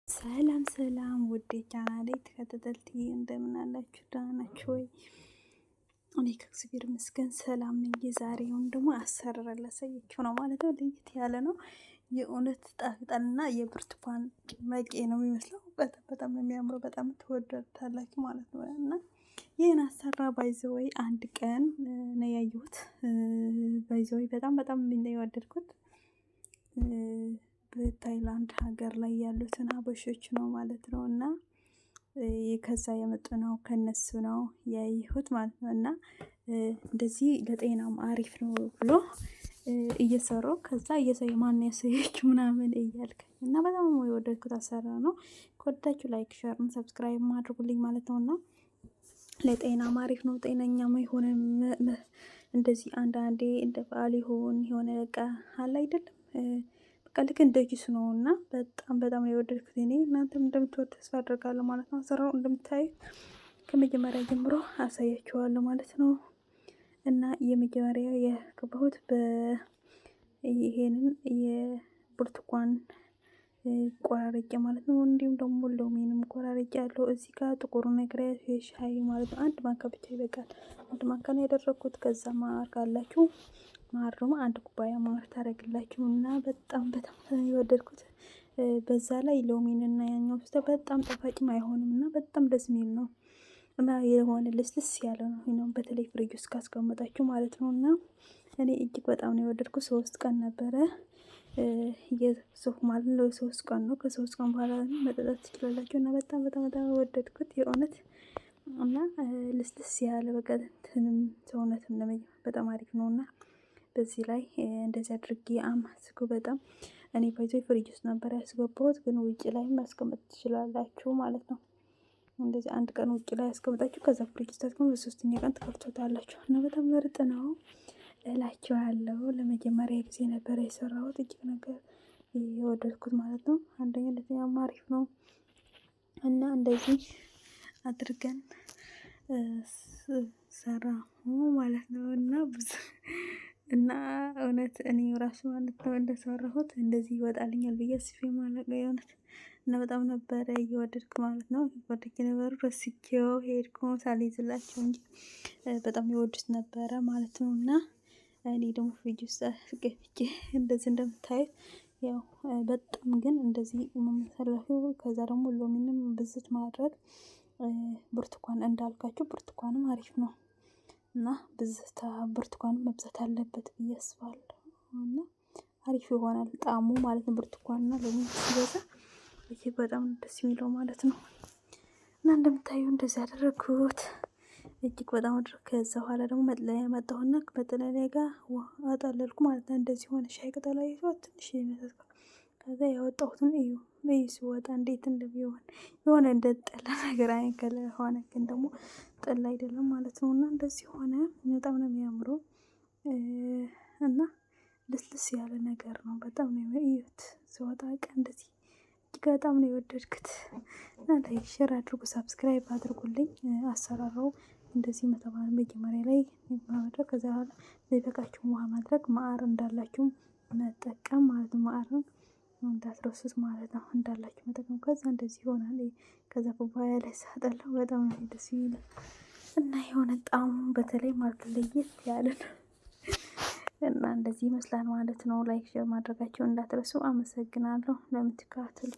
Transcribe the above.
ሰላም ሰላም ውድ ቻናሌ ተከታታዮች እንደምን አላችሁ? ደህና ናችሁ ወይ? እኔ ከእግዚአብሔር ይመስገን ሰላም ነኝ። የዛሬውን ደግሞ አሰራር ላሳያችሁ ነው ማለት ነው። ለየት ያለ ነው የእውነት ጣፍጣልና የብርቱካን ጭማቂ ነው የሚመስለው። በጣም በጣም ነው የሚያምረው። በጣም ትወዳታላችሁ ማለት ነው። እና ይህን አሰራር by the way አንድ ቀን ነው ያየሁት። By the way በጣም በጣም ነው የወደድኩት። በታይላንድ ሀገር ላይ ያሉትን አበሾች ነው ማለት ነው። እና ከዛ የመጡ ነው ከነሱ ነው ያየሁት ማለት ነው። እና እንደዚህ ለጤናም አሪፍ ነው ብሎ እየሰሩ ከዛ እየሰዩ ማን ያሳየች ምናምን እያልክ እና በጣም የወደድኩት አሰራር ነው። ከወደዳችሁ like፣ share፣ subscribe አድርጉልኝ ማለት ነው። እና ለጤናም አሪፍ ነው። ጤነኛም የሆነ እንደዚህ አንዳንዴ እንደ በዓል ይሁን የሆነ በቃ አለ አይደለም በቃ ልክ እንደ ጁስ ነው እና በጣም በጣም ነው የወደድኩት እኔ። እናንተም እንደምትወድ ተስፋ አድርጋለሁ ማለት ነው። አሰራሩ እንደምታዩት ከመጀመሪያ ጀምሮ አሳያችኋለሁ ማለት ነው። እና የመጀመሪያ የገባሁት ይሄንን የብርቱካን ቆራርጬ ማለት ነው። እንዲሁም ደግሞ ሎሚንም ቆራርጬ ያለው እዚህ ጋር ጥቁር ነገር ሻይ ማለት ነው። አንድ ማንካ ብቻ ይበቃል። አንድ ማንካ ነው ያደረግኩት። ከዛ ማር ካላችሁ ማር ደግሞ አንድ ኩባያ ማር ታደርግላችሁ እና በጣም በጣም የወደድኩት በዛ ላይ ሎሚን እና ያኛው ስተ በጣም ጣፋጭም አይሆንም እና በጣም ደስ የሚል ነው እና የሆነ ልስልስ ያለ ነው። በተለይ ፍሪጅ ውስጥ ካስቀመጣችሁ ማለት ነው። እና እኔ እጅግ በጣም ነው የወደድኩት። 3 ቀን ነበረ የሱፍ ማለት ነው። 3 ቀን ነው። ከ3 ቀን በኋላ መጠጣት ትችላላችሁ። እና በጣም በጣም በጣም የወደድኩት የእውነት እና ልስልስ ያለ በቃ እንትንም ሰውነትም በጣም አሪፍ ነው። እና በዚህ ላይ እንደዚህ አድርጌ አማስኩ። በጣም እኔ by the way ፍሪጅ ውስጥ ነበር ያስገባሁት፣ ግን ውጭ ላይ ማስቀመጥ ትችላላችሁ ማለት ነው። እንደዚህ አንድ ቀን ውጭ ላይ ያስቀምጣችሁ ከዛ ፍሪጅ ውስጥ አስቀምጡ፣ በሶስተኛ ቀን ትከፍቱታላችሁ እና በጣም ምርጥ ነው እላችኋለሁ። ለመጀመሪያ ጊዜ ነበረ የሰራሁት፣ እጅግ ነገር የወደድኩት ማለት ነው። አንደኛ ሁለተኛ አሪፍ ነው እና እንደዚህ አድርገን ሰራሁ ማለት ነው። እና ብዙ እና እውነት እኔ ራሱ ማለት ነው እንደሰራሁት እንደዚህ ይወጣልኛል ብዬ አስቤ ማለት ነው የእውነት። እና በጣም ነበረ እየወደድኩ ማለት ነው። ጓደኞቼ ነበሩ ረስቼው ሄድኩ ሳልይዝላቸው እንጂ በጣም የወዱት ነበረ ማለት ነው። እና እኔ ደግሞ ፍሪጅ ውስጥ ገብቼ እንደዚህ እንደምታዩት ያው በጣም ግን እንደዚህ መሰለፉ ከዛ ደግሞ ሎሚንም ብዝት ማድረግ ብርቱካን እንዳልካችሁ ብርቱካንም አሪፍ ነው። እና ብዝታ ብርቱካን መብዛት አለበት ብዬ አስባለሁ። እና አሪፍ ይሆናል ጣዕሙ ማለት ነው። ብርቱካንና ሎሚ ሲበዛ እጅግ በጣም ደስ የሚለው ማለት ነው። እና እንደምታዩ እንደዚህ ያደረግኩት እጅግ በጣም አድርግ። ከዛ በኋላ ደግሞ መጥለያ መጣሁና መጥለያ ጋር አጠለልኩ ማለት ነው። እንደዚህ ሆነ ሻይ ቅጠል አይቷ ትንሽ ይመስላል። ከዛ ያወጣሁትን እዩ እዩ ሲወጣ እንዴት እንደሚሆን የሆነ እንደ ጠላ ነገር አይነት color ሆነ፣ ግን ደግሞ ጠላ አይደለም ማለት ነው። እና እንደዚህ ሆነ። በጣም ነው የሚያምረው እና ልስልስ ያለ ነገር ነው። በጣም ነው እዩት ሲወጣ ቀን እንደዚህ እጅግ በጣም ነው የወደድኩት። እና like share አድርጉ፣ subscribe አድርጉልኝ። አሰራሩ እንደዚህ መተባል መጀመሪያ ላይ ማድረግ ከዛ በኋላ የሚበቃችሁን ውሃ ማድረግ ማር እንዳላችሁ መጠቀም ማለት ነው። ማርን እንዳትረሱት ማለት ነው። እንዳላችሁ መጠቀም ከዛ እንደዚህ ይሆናል። ከዛ ኩባያ ላይ ሳጠለው በጣም ነው ደስ የሚለው እና የሆነ ጣዕሙ በተለይ ማለት ለየት ያለ ነው እና እንደዚህ ይመስላል ማለት ነው። Like share ማድረጋችሁ እንዳትረሱ። አመሰግናለሁ ለምትከታተሉ።